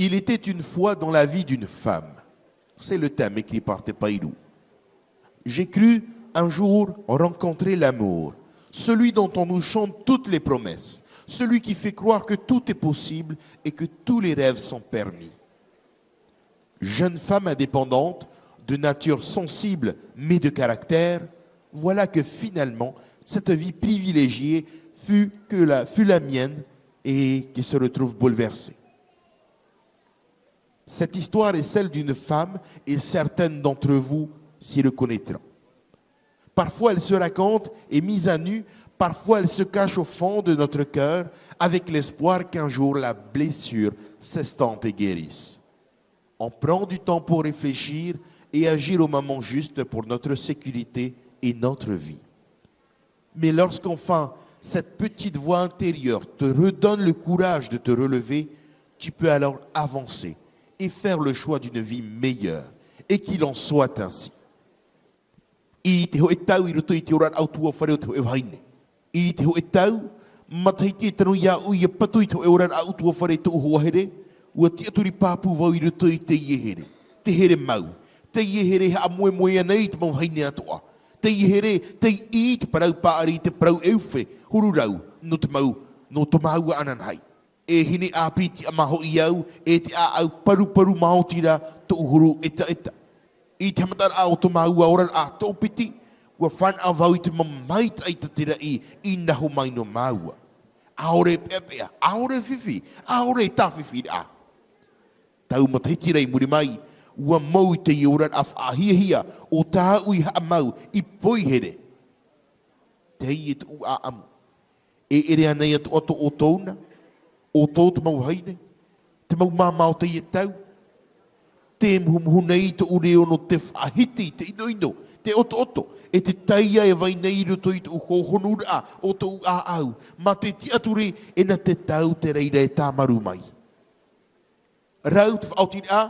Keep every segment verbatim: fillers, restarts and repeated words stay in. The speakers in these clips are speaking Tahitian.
Il était une fois dans la vie d'une femme. C'est le thème écrit par Te Pairū. J'ai cru un jour rencontrer l'amour, celui dont on nous chante toutes les promesses, celui qui fait croire que tout est possible et que tous les rêves sont permis. Jeune femme indépendante, de nature sensible mais de caractère, voilà que finalement cette vie privilégiée fut, que la, fut la mienne et qui se retrouve bouleversée. Cette histoire est celle d'une femme et certaines d'entre vous s'y reconnaîtront. Parfois, elle se raconte et mise à nu, parfois, elle se cache au fond de notre cœur avec l'espoir qu'un jour la blessure s'estompe et guérisse. On prend du temps pour réfléchir et agir au moment juste pour notre sécurité et notre vie. Mais lorsqu'enfin cette petite voix intérieure te redonne le courage de te relever, tu peux alors avancer et faire le choix d'une vie meilleure. Et qu'il en soit ainsi. I te hōʻē tau i roto i te oraraʻa ʻutuāfare o te hōʻē vahine. I te hōʻē tau, matahiti e tano iāʻu ʻia pato i te hōʻē oraraʻa ʻutuāfare tōʻu hoa here, ʻua tiʻaturi pāpū vau i roto i teie here. Te here mau. Teie here e haʻamoemoe ana i te mau vahine atoʻa. Teie here, tei ʻī i te parau paʻari, i te parau ʻeufe, huru rau, nō te mau, nō tō māua ananahi. E hine ʻāpī tiʻamā hoʻi au, e te ʻāʻau paruparu maoti rā tōʻu huru ʻetaʻeta. I te haʻamataraʻa o tō māua oraraʻa toʻopiti, ʻua fānaʻo vau i te mau maitaʻi tātiraʻi i naho mai nō māua. ʻAore e peʻapeʻa, ʻaore e fifi, ʻaore e tāfifiraʻa. Tau matahiti rā i muri mai, ʻua mou i teie oraraʻa faʻahiahia o tāʻu i haʻamau i Poihere. Teie tōʻu ʻāʻamu. E ʻere anaʻe atoʻa tō ʻoutou na, ʻoutou te mau vahine, te mau māmā o teie tau. Tē muhumuhu nei tōʻu reo nō te faʻahiti, te ʻinoʻino, te ʻotoʻoto, e te taiā e vai nei i roto i tōʻu hōhonuraʻa o tōʻu ʻāʻau, mā te tiʻaturi e nā te tau te reira e tāmaru mai. Rau te faʻaotiraʻa,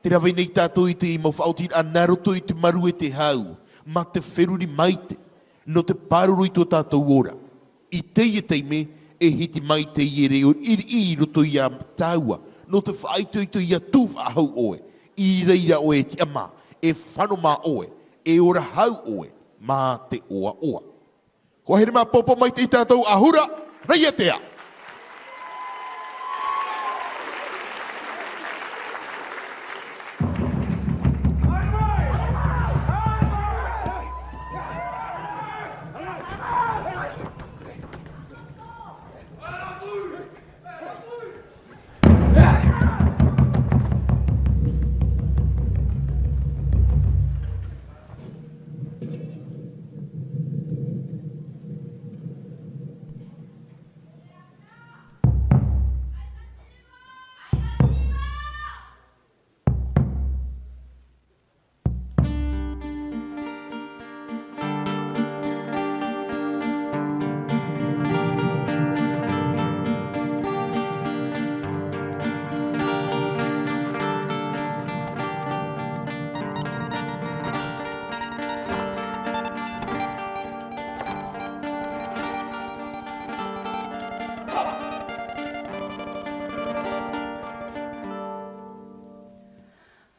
tē rave nei tātou i te mau faʻaotiraʻa nā roto i te maru e te hau, mā te feruri maite, nō te pāruru i tō tātou ora. I teie taime, e hiti mai teie reo riʻiriʻi i roto iā tāua, nō te faʻaitoito ʻia tū faʻahou ʻoe, i reira ʻoe e tiʻamā, e fano mā ʻoe, e ora hau ʻoe, mā te ʻoaʻoa. Hoa here māpōpō mai te i tātou ʻahura, Raʻiātea.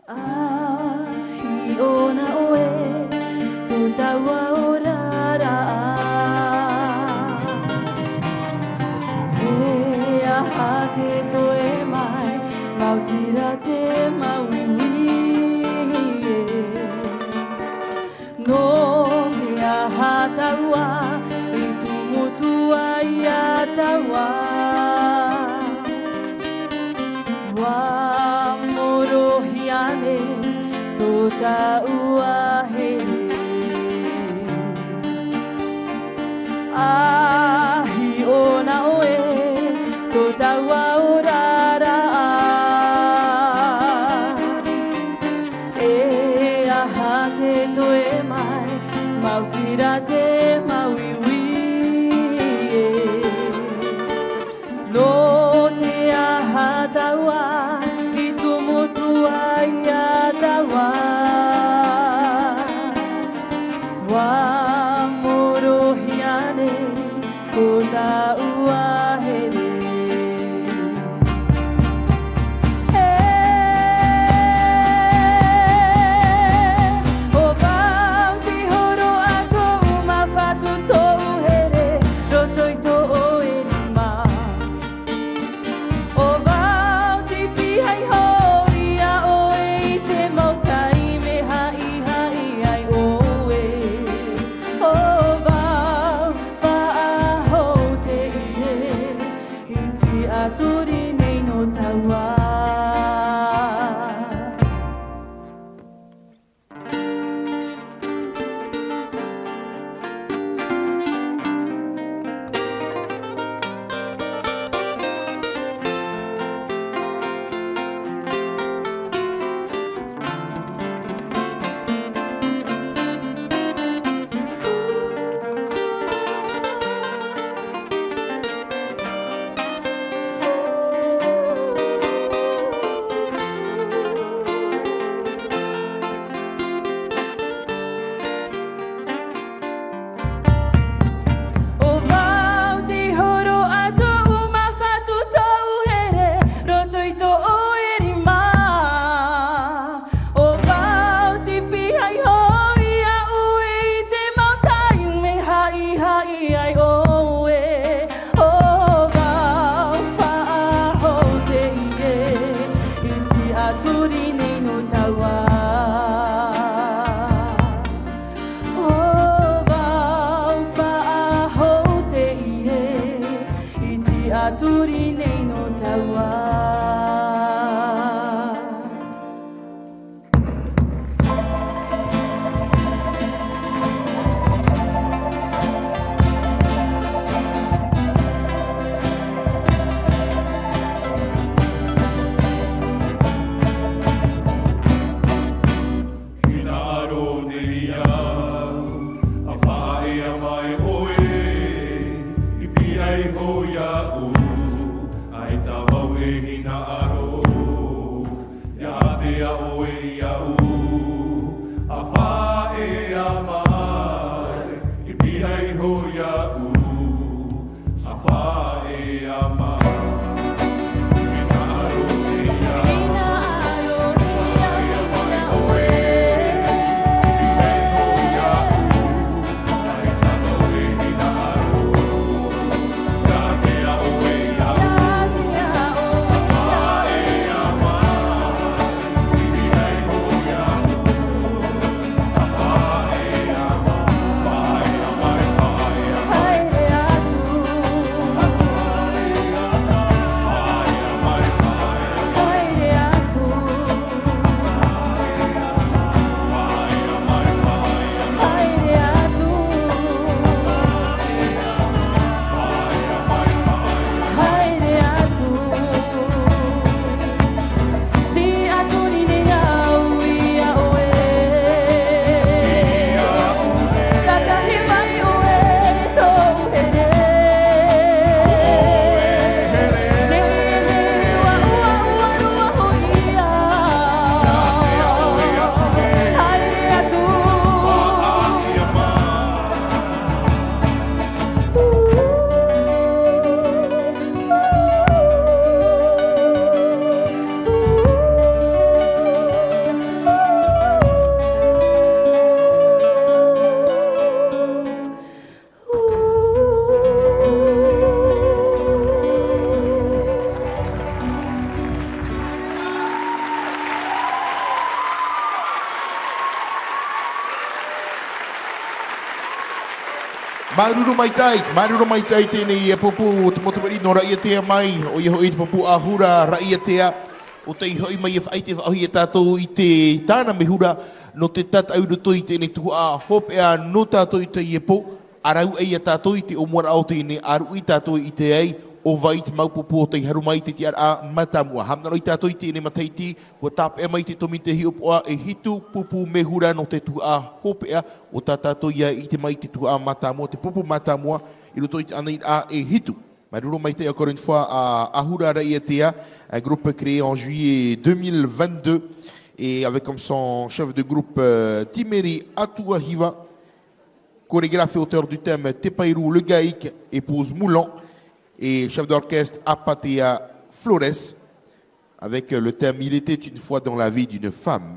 ʻA hiʻo na ʻoe, tō tāua oraraʻa. E aha te toe mai, maoti rā te māuiui. Nō te aha tāua i tumu atu ai iā tāua? ʻUa mōrohi ānei tō tāua here? ʻA hiʻo na ʻoe, tō tāua oraraʻa. E aha te toe mai, maoti rā te māuiui ē. Nō te aha tāua i tumu atu ai iā tāua? ʻO vau te horo a tōʻu mafatu tōʻu here, roto i tōʻu e rima. ʻO vau te pihaʻi iho iā ʻoe i te mau taime haʻihaʻi ai ʻoe. ʻO vau faʻahou teie, i tiʻaturi nei nō taua. ʻO vau faʻahou teie, i tiʻaturi nei nō taua. Hinaʻaro nei au, ʻa faʻaea mai ʻoe, i pihaʻi iho iāʻu, ʻaita vau e hinaʻaro, ʻia ātea ʻoe iāʻu, ʻa faʻaea mai, i pihaʻi iho iāʻu, ʻa faʻaea mai. Māuruuru maitaʻi, māuruuru maitaʻi teie nei pupu o te mau tamariʻi nō Raʻiātea mai, ʻoia hoʻi te pupu ʻahura Raʻiātea, ʻo tei hoʻi mai e faʻaʻite faʻahou ia tātou i te, tāna mehura, nō te tātaʻu i roto i teie nei tuhaʻa hopeʻa nō tātou i teie pō, ʻa rave ai ia tātou i te ʻōmuaraʻa o teie nei ʻāruʻi tātou i ʻite ai, ʻo vai te mau pupu ʻo tei haru mai i te tiʻaraʻa mātāmua. Haʻamanaʻo tātou i teie nei matahiti, ʻua tāpeʻa mai te tōmite hiʻopoʻa e hitu pupu mehura nō te tuhaʻa hopeʻa, ʻo tā tātou ia ʻite mai i te tuhaʻa mātāmua, te pupu mātāmua, i roto i te ʻānaʻiraʻa e hitu. Māuruuru maitaʻi encore une fois à ʻAhura Raʻiātea, un groupe créé en juillet deux mille vingt-deux, et avec comme son chef de groupe, euh, Timeri Atuahiva, chorégraphe et auteur du thème Te Pairu le Gaik, épouse Moulan, et chef d'orchestre Apatea Flores, avec le thème Il était une fois dans la vie d'une femme.